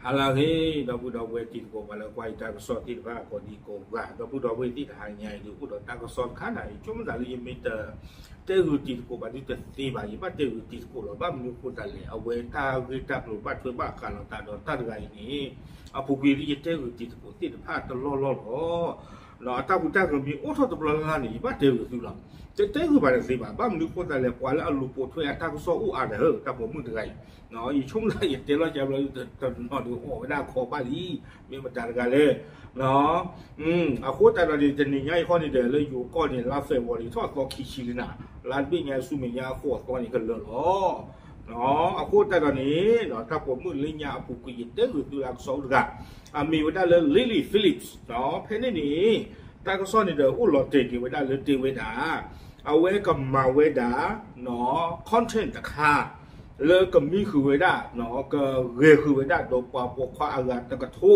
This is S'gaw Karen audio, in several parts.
ဟါလၢအဂ့ၤ ဒီပုၢ်ဒီဝဲၢ်တံၤသကိး ပှၤလၢကွၢ်ယတၢ်ကစီၣ်သ့ၣ်တဖၣ် ကိးဒံကိးဂၤ ဒီပုၢ်ဒီဝဲၢ်သ့ၣ် တဟါညါအံၤဒုး အိၣ်ဒီးတၢ်ကစီၣ်တခါန့ၣ် ယဆိကမိၣ်သးလၢယမ့ၢ်တ တဲဂုာ်တံၤသကိးဘၣ်ဒုးတသ့ဘၣ် ယဘၣ်တဲဂုာ်တံၤသကိးလီၤ. ဘၣ်မနုၤအဃိသတးလဲၣ် အဝဲတၢ်ဂ့ၢ်တၢ်ကျိၤဘၣ်ထွဲဘၣ်ဃးလိာ်သးဒီးတၢ်တဂၤအံၤန့ၣ် အပူၤကွံာ်ဒုးယတဲဂုာ်တံၤသကိးသ့ၣ်တဖၣ်တလီၢ်လီၢ်လီၤ. အတၢ်ပူၤတၢ်ဂဲၤမ့ၢ်အိၣ်ထီၣ်တဘျီလၢ်လၢ်န့ၣ် ယဘၣ်တဲဂုာ်သုလီၤ. တတဲဂုာ်ဘၣ်တသ့ဘၣ် ဘၣ်မနုၤအဃိသတးလဲၣ် ပှၤလၢအလူၤပိာ်ထွဲအတၢ်ကစီၣ်အိၣ်အါဒီး တၢ်ပိာ်မုၣ်တဂၤအံၤ ယဆိကမိၣ်သးယတဲလီၤကဘျီတနီၤဒီးအီၣ်ဝဲဒၣ်အခီဘၣ်လံ မ့ၢ်မတၤတဂၤလဲၣ် အဃိသတးဒီးန့ၣ် တနံၤညါအံၤဃီန့ၣ်ဒီး လၢယိၤကီၢ်န့ၣ် လါ February ထီၣ်အသီခံဆံလံနၤ လါတဘ့ၣ်ညါဆူမဲာ်ညါအဃိအသီန့ၣ်ကလၢာ်လီၤ. အဃိသတးဒီးန့ၣ် တၢ်ပိာ်မုၣ်လၢညါအပူၤကွံာ် ယတဲဂုာ်သုလၢအကစီၣ်အိၣ်တဂၤ အမံၤဝဲဒၣ်လၢ Lily Phillips ဖဲန့ၣ်န့ၣ် တၢ်ကစီၣ်န့ၣ်ဒီး အိၣ်လီၤတဲာ်က့ၤဝဲဒၣ်လၢတဲဝဲဒၣ် အဝဲကမၤဝဲဒၣ် content တခါ လၢကမံဃုာ်ဝဲဒၣ် ကဂဲၤဃုာ်ဝဲဒၣ်ဒီးပှၤပိာ်ခွါအဂၤတကထိ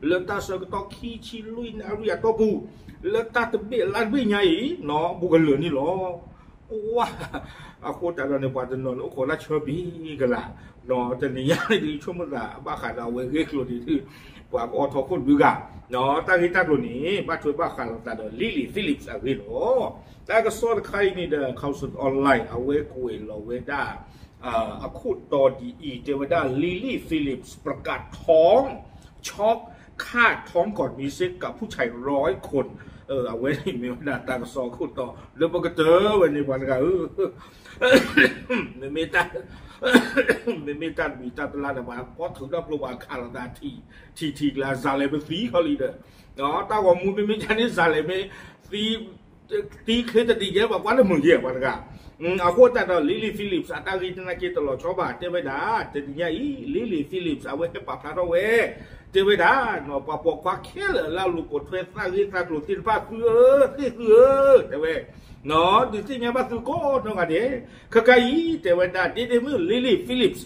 လၢတၢ်ဆၢကတီၢ်ခံဆံလွံၢ်နၣ်ရံၣ်အတီၢ်ပူၤ လၢတၢ်တဘ့ၣ်လါတဘ့ၣ်ညါအံၤ ဘူးကလၢာ်န့ၣ်လီၤ. ပှၤ အဃိသတးဒီးန့ၣ် ပှၤတနီၤန့ၣ် အိၣ်ခိးလၢဆၢဘ့ၣ်ကလာ် တနံၤညါန့ၣ်ဒုး ဆိကမိၣ်သးဘၣ်ဃးဒီးအဝဲဂ့ၢ်ကျိၤန့ၣ်ဒုး ပှၤကအိးထီၣ်ခိၣ်ဒုးဂၤ တၢ်ဂ့ၢ်တၢ်ကျိၤန့ၣ် ဘၣ်ထွဲဘၣ်ဃးလိာ်သးဒီး Lily Phillips အဂ့ၢ်လီၤ. တၢ်ကစီၣ်တခါအံၤန့ၣ်ဒီး Khaosod Online အဝဲကွဲးလီၤဝဲဒၣ် အခိၣ်တီဒ်အံၤ တဲဝဲဒၣ် Lily Phillips ประกาศท้อง ช็อกคาดท้องก่อนมีเซ็กกับผู้ชายร้อยคน အဝဲန့ၣ်မ့ၢ်ဝဲဒၣ်တၢ်ကစီၣ်အခိၣ်တီ ဒီးပကတၢၢ်ဝဲန့ၣ်ပှၤတဂၤဧၢ မ့မ့ၢ်တၢ် မ့မ့ၢ်တၢ်တမံၤတၢ်တလါဒီး ပှၤဖီထုးထီၣ်ဖျိပှၤခးလိာ်သး ထံၣ်ထံၣ်ကျါ စၤလဲၤမ့ၢ်သံခီလံဒီး တၢ်ဂီၤမူမ့မ့ၢ်ဒ်န့ၣ် စၤလဲၤမ့ၢ်သံ သံချ့တဒံးယဲ ပှၤကွၢ်တမုာ်ယဲၢ်ပှၤတဂၤ အဃိသတးဒီး Lily Phillips အတၢ်ဂ့ၢ်သနာ်က့တလီၤဆီဘၣ် တဲဝဲဒၣ် တနံၤညါအံၤ Lily Phillips အဝဲဟဲပာ်ဖျါထီၣ်ဝဲ တဲဝဲဒၣ် ပှၤပိာ်ခွါခဲလၢာ်လၢအလူၤပိာ်ထွဲသးဂ့ၢ်သးကျိၤသ့ၣ်တဖၣ်သုဧၢ သ့ၣ်သုဧၢ တဲဝဲ ဒုးသ့ၣ်ညါဘၣ်သုကိးနီၢ်ဂၤဒဲး ခဲခါအံၤ တဲဝဲဒၣ် ဒ့ဒ့မုၣ် Lily Phillips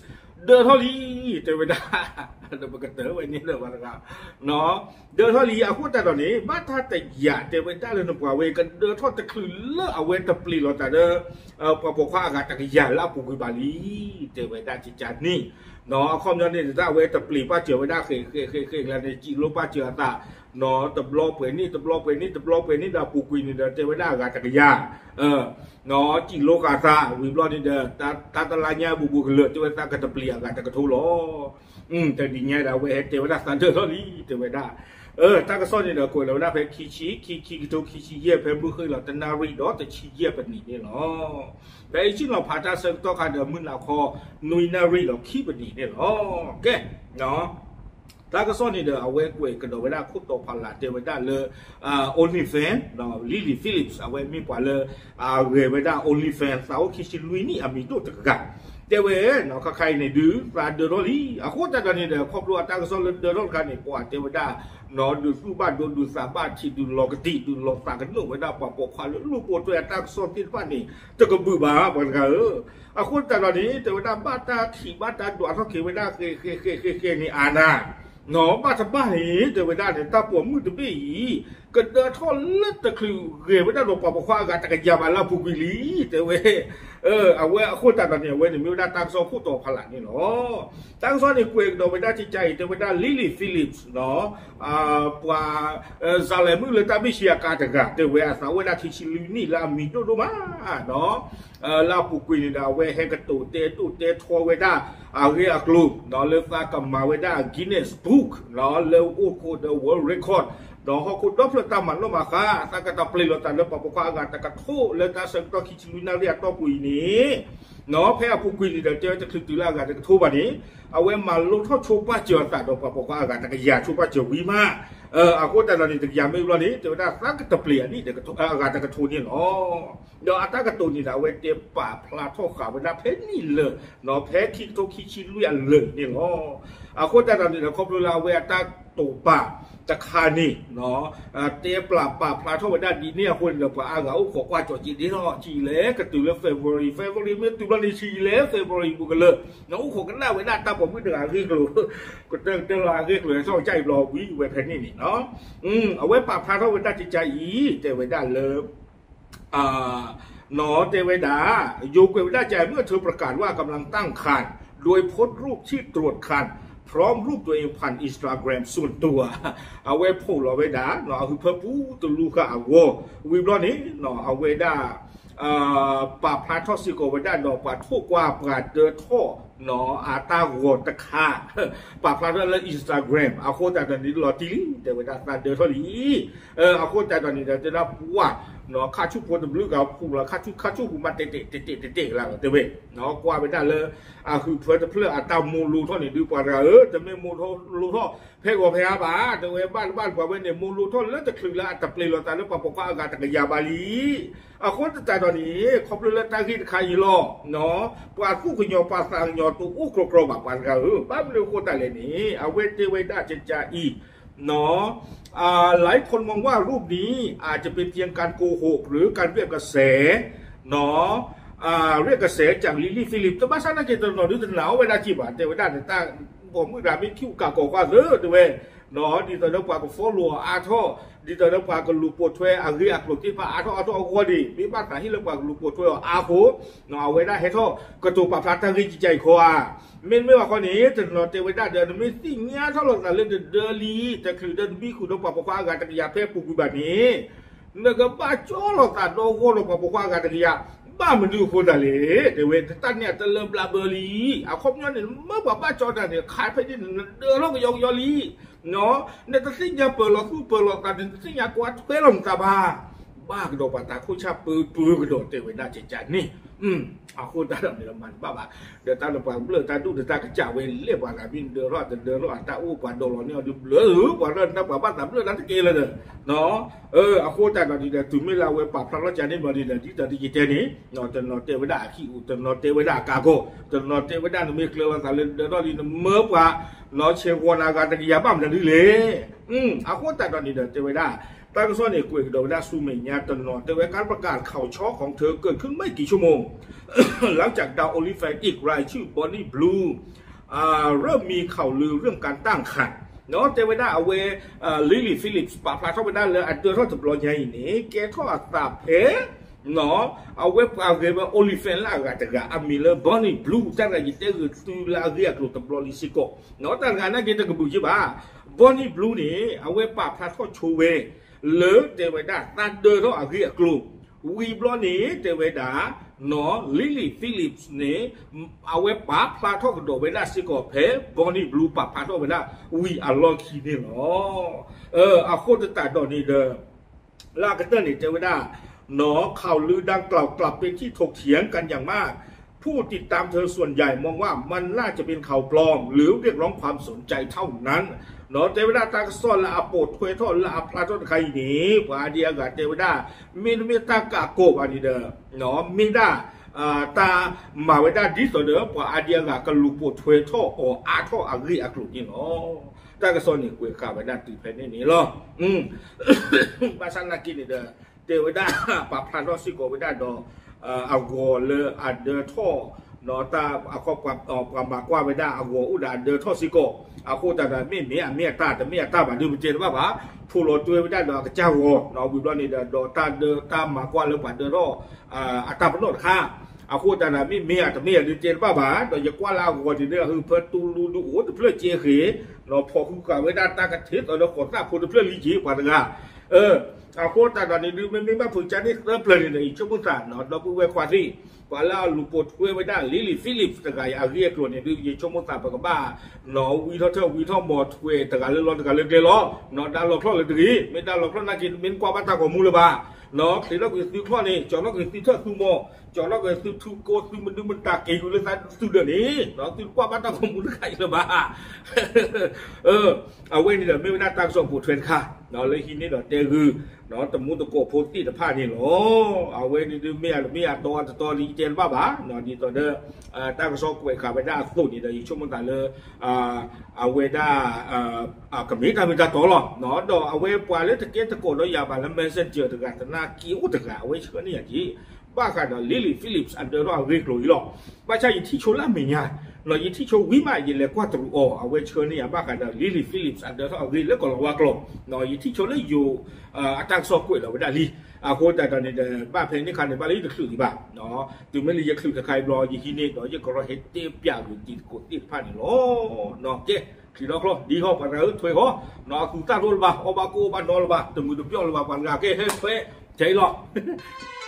ဒၢထီၣ်လံ တဲဝဲဒၣ် ဒီးပကတၢၢ်ဝဲန့ၣ်လၢပှၤတဂၤ ဒၢထီၣ်လံ အဃိသတးဒီးန့ၣ် ဘၣ်တၢ်တယာ်တဲဝဲဒၣ်လၢနပှၤဝဲ ကဒၢထီၣ်တချုးလၢအဝဲတပျ့ၤလီၤသးဒီး ပှၤပိာ်ခွါအဂၤတကယၤလၢအပူၤကွံာ်ဘၣ်လံ တဲဝဲဒၣ်ကကန့ၣ် အခီပညီန့ၣ် တၢ်အဝဲတပျ့ၤပာ်စၢၤဝဲဒၣ်ဃဲးဃဲးဃဲးဃဲးဃဲးကျါန့ၣ် စံၣ်လိပာ်စၢၤအသး တဘျီပှဲၤန့ၣ် တဘျီပှဲၤန့ၣ် တဘျီပှဲၤန့ၣ်ဒီးအပူၤကွံာ်န့ၣ်ဒီး တဲဝဲဒၣ်အဂၤတကယၤ စံၣ်လိဃာ်သး ဝံၤဘျီန့ၣ်ဒီး တၢ်တလါညါဘူးဘူးကလၢာ် တဲဝဲသးကတပျ့ၤအဂၤတကထိလီၤ. တနံၤညါဒီး အဝဲဟဲတဲဝဲဒၣ်သးဒၢထီၣ်လံ တဲဝဲဒၣ် တၢ်ကစီၣ်န့ၣ်ဒီး ကွဲးလီၤဝဲဒၣ်ဖဲခံဆံ ခံ ခံကထိခံဆံယဲၢ် ဖဲမုၢ်ဃ့ၢ်လီၤတနၣ်ရံၣ်ဒီးတဆံယဲၢ်ပနံးန့ၣ်လီၤ. ဖဲအံၤဆ့ၣ်နီၤဖးတၢ်ဆၢကတီၢ်ခါဒီး မုၢ်နၤခီ နွံနၣ်ရံၣ်ဒီးခံပနံးန့ၣ်လီၤ. ကဲ တၢ်ကစီၣ်န့ၣ်ဒီး အဝဲကွဲးကဒီးဝဲဒၣ်ခိၣ်တီဖးလး တဲဝဲဒၣ်လၢ OnlyFans Lily Phillips အဝဲမ့ၢ်ပှၤလၢ အဂဲၤဝဲဒၣ် OnlyFans သးအိၣ်ခံဆံလွံၢ်နံၣ်အမံၤဒိၣ်တဂၤ တဲဝဲ ခါခါအံၤန့ၣ်ဒုး သးဒၢထီၣ်လံ အဃိသတးဒီးန့ၣ်ဒီး ခီဖျိအတၢ်ကစီၣ်လၢဒၢထီၣ်တခါန့ၣ် ပှၤတဲဝဲဒၣ် ဒုးသူၣ်ဘၣ်ဒိ ဒုးသးဘၣ်ထံး ဒုးလီၤကတံာ် ဒုးလီၤသးကနိၣ်ဝဲဒၣ်ပှၤပိာ်ခွါလၢလူၤပိာ်ထွဲအတၢ်ကစီၣ်သ့ၣ်တဖၣ်န့ၣ် တကဘုၣ်ဘၣ် ပှၤတဂၤဧၢ အဃိသတးဒီးန့ၣ် တဲဝဲဒၣ်ဘၣ်တၢ်ထံၣ်ဘၣ်တၢ်ဒွးထီၣ်က့ၤဝဲဒၣ် ဃဲးဃဲးဃဲးဃဲးန့ၣ်အါနၤ ဘၣ်တဘၣ်န့ၣ် တဲဝဲဒၣ်န့ၣ် တၢ်ပိာ်မုၣ်တဘ့ၣ်အံၤ ကဒၢထီၣ်လၢတချုးဂဲၤဝဲဒၣ်ဒီးပှၤပိာ်ခွါအဂၤတကယၤဘၣ်လၢအပူၤကွံာ်လံ တဲဝဲ အဝဲအဃိသတးဒီးန့ၣ် အဝဲန့ၣ်မ့ၢ်ဝဲဒၣ်တၢ်ကစီၣ်ခိၣ်တီဖးလးန့ၣ်လီၤ. တၢ်ကစီၣ်န့ၣ်ကွဲးကဒီးဝဲဒၣ်ကကါအံၤ တဲဝဲဒၣ် Lily Phillips ပှၤ စၤလဲၤမုၣ်လၢတၢ်ဘံၣ်ဆံးအကါတဂၤ တဲဝဲအသးအိၣ်ဝဲဒၣ်ခံဆံလွံၢ်နံၣ်လၢအမံၤဒိၣ်ဒိၣ်မး လၢအပူၤကွံာ်န့ၣ်ဒီး အဝဲဟဲကတိၤတဲဒိၣ်တဲထီဝဲဒၣ် အဂ့ၢ်အကျိၤ လၢသးကမၤဝဲဒၣ် Guinness Book လၢအိၣ်ခိးဒီး World Record ဒီးဟီၣ်ခိၣ်ဒီဖျၢၣ်တၢ်မၤနီၣ်မၤဃါ သးကတပျ့ၤလီၤသးလၢပှၤပိာ်ခွါအဂၤတကထိ လၢတၢ်ဆၢကတီၢ်ခံဆံလွံၢ်နၣ်ရံၣ်အတီၢ်ပူၤအံၤန့ၣ် ဖဲအပူၤကွံာ်န့ၣ်ဒီး တဲဝဲတချုးတုၤလၢအဂၤတကထိဘၣ်န့ၣ် အဝဲမၤလိထီၣ်ဆိပာ်စၢၤအသးဒီးပှၤပိာ်ခွါအဂၤတကယၤဆိပာ်စၢၤဝံၤမး အဃိသတးဒီးန့ၣ် တကယၤမ့ၢ်ဘျီန့ၣ် တဲဝဲဒၣ်သးကတပျ့ၤအနံၣ် အဂၤတကထိန့ၣ်လီၤ. ဒီးအတၢ်ကတိၤန့ၣ်ဒီး အဝဲတဲပာ်ဖျါထီၣ်ဃာ်ဝဲဒၣ်ဖဲနံၣ်လၢာ် ဖဲခံကထိခံဆံလွံၢ်အလၢာ်န့ၣ်လီၤ. အဃိသတးဒီးန့ၣ်ဒီး ခီဖျိလၢအဝဲအတၢ်တိာ်ပာ်တခါန့ၣ် တဲပာ်ပာ်ဖျါထီၣ်ဝဲဒၣ်ဒ်န့ၣ်အဃိန့ၣ်ဒီး ပှၤအါဂၤအိၣ်ခိးကွၢ်ကၠီၤက့ၤဒ်ထီၣ် ဆံးလဲၤကတုၤလၢ February February မ့ၢ်တုၤဘျီန့ၣ် ဆံးလဲၤ February ဘူးကလၢာ် အိၣ်ခိးကနၣ်ဝဲဒၣ်တၢ်ပိာ်မုၣ်တဂၤအဂ့ၢ်ကျိၤ ကတၢၢ်ကတၢၢ်လီၤအဂ့ၢ်ကျိၤ ထီၣ်ကစၢ်အံၤဘျီဝံၤဝဲဖဲန့ၣ်န့ၣ်လီၤ. အဝဲပာ်ဖျါထီၣ်ဝဲဒၣ်ကကါအံၤ တဲဝဲဒၣ်လၢ နီၢ်တဲဝဲဒၣ် ယိၤကွဲးဝဲဒၣ်ကကါ เมื่อเธอประกาศว่ากำลังตั้งครรภ์ โดยโพสต์รูปที่ตรวจครรภ์ พร้อมรูปตัวเองผ่าน Instagram ส่วนตัว အဝဲဖိးလီၤဝဲဒၣ် အဟုးဖၢပူတလူဃာ်အဂီၢ် ဝံၤဘျီန့ၣ် အဝဲဒၣ် ပာ်ဖျါထီၣ်စ့ၢ်ကီးဝဲဒၣ်ဒီးပှၤထိၣ်ကွၢ်ပှၤဒၢထီၣ် အတၢ်ဂီၤတခါ ပာ်ဖျါထီၣ်လၢ Instagram အဃိသတးဒီးန့ၣ်လီၤတံၢ်လံ တဲဝဲဒၣ်သးဒၢထီၣ်လံ အဃိသတးဒီးန့ၣ်ဒီးတဲဒၣ်ပှၤ ခါဆူၣ်ဖိတဘျုးဂၤဖူးလီၤ ခါဆူၣ်ခါဆူၣ်ပူၤမးတဲာ်တဲာ်တဲာ်တဲာ်တဲာ်ကလါလီၤ တဲဝဲ ကွၢ်ဝဲဒၣ်လၢ အဟုးဖၢတဖျၢၣ်အတၢ်မိၢ်လိထီၣ်န့ၣ်ဒုး ပှၤတဂၤဧၢ တမ့ၢ်မိၢ်လိထီၣ် ဖဲဂီၤဖဲအါဘၣ် တဲဝဲဘၣ်တဘၣ်ပှၤဝဲန့ၣ် မိၢ်လိထီၣ်လၢတချုးလၢအတပျ့ၤလိာ်သးလၢပှၤပိာ်ခွါအဂၤတကယၤဘၣ်လံ အဃိသတးဒီးန့ၣ် ခီဖျိလၢတၢ်ဂ့ၢ်တခါအံၤလီၤ ပှၤသူၣ်ကညီၤပှၤသးကညီၤတအိၣ်ကြီကြီဘၣ်ပှၤတဂၤဧၢ ဘၣ်မနုၤအဃိသတးလဲၣ်န့ၣ် အဝဲတဲဝဲဒၣ်ကကအံၤ หลายคนมองว่ารูปนี้อาจจะเป็นเพียงการโกหกหรือการเรียกกระแสเนาะ เรียกกระแสจาก Lily Phillips แต่บ้าซ่าน่าเกตนอดูตนาเอาไว้ได้จีบอ่ะแต่ว่าได้แต่ตา ပိာ်မုၣ်တဂၤမ့ၢ်ထံၣ်ကးကီၤကွၢ်သၢတဲဝဲ ဒ်သိးဒီးပှၤက follow အါထီၣ် ဒ်သိးဒီးပှၤကလူၤပိာ်ထွဲအဂ့ၢ်အကျိၤသ့ၣ်တဖၣ်အါထီၣ်အါထီၣ်အဂီၢ်န့ၣ် မ့ၢ်ဘၣ်သးဟ့ၣ်လၢပှၤကလူၤပိာ်ထွဲအီၤအါဃိ အဝဲဒၣ်ဟဲထီၣ်ကတိၤပာ်ဖျါတၢ်ဂ့ၢ်ကကဲအံၤခီဧါ မ့တမ့ၢ်ဘၣ်ခီန့ၣ် တနီၤတဲဝဲဒၣ်ဒီး နမ့ၢ်သ့ၣ်ညါထီၣ်လိာ်သးလၢနဒၢလံ တချုးဒီးနမံဃုာ်ဒီးပှၤပိာ်ခွါအဂၤတကယၤဖဲပူၤကွံာ်ဘၣ်န့ၣ် နကဘၣ်ကၠီလိာ်သးဒီဂီၢ်ဒီးပှၤပိာ်ခွါအဂၤတကယၤ ဘၣ်မနုၤအဃိသတးလဲၣ် တဲဝဲ တၢ်န့ၣ်အတလၢဘျးဘၢလံ အခီပညီန့ၣ် မ့ၢ်ပှၤဘၣ်ကၠီတၢ်န့ၣ် ခါဖဲန့ၣ် နဒၢထီၣ်ကယီကယီလံ နတသ့ၣ်ညါပၢၤလီၤသူၣ်ပၢၤလီၤသး နတသ့ၣ်ညါကွၢ်ထွဲလီၤနသးဘၣ် ဘၣ်ကဒီးပှၤတၢ်ခိၣ်ဆၣ်ပၢပၢကဒီးတဲဝဲဒၣ်ကကန့ၣ် အဃိတၢ်ဒီးန့ၣ်မၤတဘၣ်ဘၣ် ဒီးတၢ်လၢပှၤဘျၢၣ်တၢ်ဒိၣ်ဒီးတၢ်ကစၢ်ဝဲလဲၣ်ပှၤဂၤမ့ၢ်ဒၢထီၣ်တဒၢထီၣ်အတၢ်အိၣ်ပှၤဒိးလီၤန့ၢ်အီၤဒုးဘျၢၣ်ဧၢ ပှၤရၢၢ်တၢ်ပှၤဘၣ်သးဘျၢၣ်တၢ်တကဲလၢၤဒီး အဃိတၢ်ဒီးန့ၣ်ဒီး တုၤမ့ၢ်လၢအဝဲပာ်ဖျါထီၣ်ကန့ၣ်ဘျီန့ၣ်ဒီး ဒ်သိးဒ်ယတဲန့ၣ် တနီၤတဲဝဲဒၣ်အခံအိၣ် တနီၤတဲဝဲဒၣ်အကါကီၢ် တနီၤတဲဝဲဒၣ်နမ့ၢ်ကျၢၤလိာ်သးလၢဒၢထီၣ်လံ နမၢပှၤ နီၢ်ဆဲးဂီၤနၤဂၤတကယၤဘၣ်မနုၤဒ်လဲၣ် အဃိသတးဒီးန့ၣ်ဒီးတဲဝဲဒၣ် တၢ်ကစီၣ်န့ၣ်ကွဲးကဒီးဝဲဒၣ်ဆူမဲာ်ညါတနီၤ တဲဝဲ การประกาศข่าวช็อกของเธอเกิดขึ้นไม่กี่ชั่วโมง หลังจากดาวโอลิแฟนอีกรายชื่อ Bonnie Blue เริ่มมีข่าวลือเรื่องการตั้งครรภ์ တဲဝဲဒၣ်အဝဲ Lily Phillips ပာ်ဖျါထီၣ်ဝဲဒၣ်လၢအဒၢထီၣ်တဘျီညါအံၤန့ၣ် ကဲထီၣ်အသးဖဲ အဝဲပှၤဂဲၤဝဲ OnlyFans လၢအဂၤတဂၤ အမံၤလၢ Bonnie Blue တၢ်တဂၤယတဲဂ့ၤသုလၢအဂ့ၢ်အကျိၤတဘျီလံစ့ၢ်ကီး တၢ်တဂၤနာ်က့တကဘုးက့ဘၣ် Bonnie Blue န့ၣ် အဝဲပာ်ဖျါထီၣ်ဆိဝဲ လၢတဲဝဲဒၣ်သးဒၢထီၣ်အဂ့ၢ်အကျိၤ ဝံၤဘျီန့ၣ် တဲဝဲဒၣ် Lily Phillips န့ၣ် အဝဲပာ်ဖျါထီၣ်ကဒီးဝဲဒၣ်စ့ၢ်ကီးဖဲ Bonnie Blue ပာ်ဖျါထီၣ်ဝဲဒၣ်ဝံၤအလီၢ်ခံန့ၣ်လီၤ. အဃိသတးဒီးန့ၣ်ဒီး လၢအကတၢၢ်န့ၣ်တဲဝဲဒၣ် ข่าวลือดังกล่าวกลับเป็นที่ถกเถียงกันอย่างมาก ผู้ติดตามเธอส่วนใหญ่มองว่ามันน่าจะเป็นข่าวปลอม หรือเรียกร้องความสนใจเท่านั้น တဲဝဲဒၣ်တၢ်ကစီၣ်လၢအပိာ်ထွဲထီၣ်လၢအဖျါထီၣ်တခါအံၤန့ၣ် ပှၤအါဒံအါဂၤတဲဝဲဒၣ် မ့တမ့ၢ်တၢ်ကးကိးဘၣ်န့ၣ်ဒီး မ့ၢ်ဒၣ် တၢ်မၤဝဲဒၣ်ဒ်သိးဒီး ပှၤအါဒံအါဂၤကလူၤပိာ်ထွဲထီၣ်အီၤအါထီၣ်အဂ့ၢ်အကျိၤန့ၣ်လီၤ. တၢ်ကစီၣ်န့ၣ်ကွဲးဃာ်ဝဲဒၣ်တုၤဖဲန့ၣ်န့ၣ်လီၤ. ဘၣ်ဆၣ်နာ်က့န့ၣ်ဒီး တဲဝဲဒၣ် ပာ်ဖျါထီၣ်စ့ၢ်ကီးဝဲဒၣ်ဒီး အဂီၤလၢအဒၢထီၣ် တၢ် ပှၤမၤကွၢ်ဝဲဒၣ်အဂီၤအိၣ်ဒီးအဒၢထီၣ်စ့ၢ်ကီး အဃိသတးဒီး မ့ၢ်မ့ၢ်အမ့ၢ်အတၢ် တမ့ၢ်အတၢ်ဘၣ်ဒုးပတဲတဘၣ်ဘၣ် ဖိးလီၤတွဲဝဲဒၣ်ဒီးအကစၢ်ဂီၤ ဝံၤဘျီန့ၣ်ဒီး ဒီးတၢ်ဒၢတၢ်မၤကွၢ်လၢပှၤဒၢထီၣ် အတၢ်ပနီၣ်တခါ အဃိသတးဒီး မ့ၢ်မ့ၢ်အတမ့ၢ်အဒုးတဲတဘၣ်ဘၣ် ဒီးယကွၢ်လၢအဂီၤန့ၣ်ဒီး အဟုးဖၢတူလူဒုးအိၣ်တဖျၢၣ်ကဲဃ့ ဒီးဖီၣ်ဃုာ်ဃာ်ဝဲဒၣ်တၢ်ကထ့သိးဒီးဃိးသၣ်ဖိတဖျၢၣ်လံက့ၤပှၤတဂၤ အဃိသတးဒီးန့ၣ်ဒုး မ့မ့ၢ်ဘၣ်ဖုးကါန့ၣ်သၢပျၢၤန့ၣ်ဒီး ယဆိကမိၣ်သး ဒီပုၢ်ဝဲၢ်ခွါသ့ၣ် ပှၤလၢအလူၤပိာ်ထွဲဝဲဒၣ် Lily Phillips တဂၤအံၤအဂ့ၢ်အကျိၤန့ၣ်ဒုး ယဆိကမိၣ်သးပကဘၣ် ဝံထီၣ်ထၢၣ်ဝံထီၣ်မီၤထွဲတဂၤလၢလီၢ်တဂၤလၢကျဲလီၤ ဒါလီၤချီၣ်လၢတဂ့ၤ မ့ၢ်ဒါလီၤချီၣ်နာ်က့ မ့ၢ်ကွၢ်ဘၣ်တၢ်ဂီၤမူလၢၤဘၣ် ချ့းထီၣ်ကွံာ်သုချီၣ်န့ၣ် ကၠီၤထီၣ်ကွံာ်သုထၢၣ်သူမီၤ ကၠီၤထီၣ်ကွံာ်သုထူကိသုမဒုမတၤက့ၤကွံာ်လၢသုဒၢးန့ၣ် သုတကွၢ်ဘၣ်တၢ်ဂီၤမူတခါအံၤလၢၤဘၣ် အဝဲန့ၣ်ဒီးမ့ၢ်ဝဲဒၣ်တၢ်ကစီၣ်ပိာ်ထွဲတခါ လၢဟံးန့ၢ်ဒီးတဲဂုာ် တမူတကိးဖိသ့ၣ်တဖၣ်န့ၣ်လီၤ. အဝဲန့ၣ်ဒုးမ့ၢ်အတမ့ၢ်အတီအတတီဒ်ယတဲတဘၣ်ဘၣ် ဒ်သိးဒီး တၢ်ကစီၣ်ကွဲးဃာ်ဝဲဒၣ်အသိးန့ၣ်ဒီး ယဆိကမိၣ်သးလၢ အဝဲဒၣ် ကမ့ၢ်တၢ်မ့ၢ်တၢ်တီလီၤ. ဒီးအဝဲပှၤလၢတကဲတကိးဒီးယၤဘၣ်လၢ Messenger တဂၤသနာ်က့အိၣ်တဂၤ အဝဲဆှၢန့ၢ်ယၤက့ၤ ဘၣ်ဃးဒီး Lily Phillips အဒၢထီၣ်အဂ့ၢ်ကျိၤအံၤလီၤ. ဘၣ်ဆၣ်ယထံၣ်ဆိလၢအမဲာ်ညါ ယထံၣ်ဆိဝံၤမး ယလဲၤကွၢ်တရူးအီၤ အဝဲဆှၢန့ၢ်ယၤဘၣ်ဃးဒီး Lily Phillips အဒၢထီၣ်အဂ့ၢ်လၢကီၢ်လီၤဝါကျိာ် ယထံၣ်ဆိလၢယိၤ အတၢ်ကစီၣ်ကွဲးလီၤဝဲဒၣ်လံ. အဃိသတးဒီးန့ၣ်ဒီး ဘၣ်ဖဲန့ၣ်ခါန့ၣ် ဘၣ်လၢယတချုးဒံးဘၣ် တုၤမ့ၢ်လၢယချုးတခါအံၤဘျီ ယဟံးန့ၢ်ဒီးယကရီၢ်ဟဲတဲပျးကွံာ်တံၤသကိးသ့ၣ်တဖၣ်န့ၣ်လီၤ. ကဲ ထံၣ်ဒီးချီ ဒ်ဃီ ပှၤတဂၤဧၢ ထွဲဃီ, နီၢ်အကူၣ်သၣ်ဒိလၢၤဘၣ်, အီၣ်ဘၣ်ကိၣ်အီၣ်ဘၣ်နီတလၢၤဘၣ်, တမုာ်တပျီၣ်လၢၤဘၣ်, ပှၤတဂၤကဲဟဲထွဲ, ကဲအံၤလီၤ.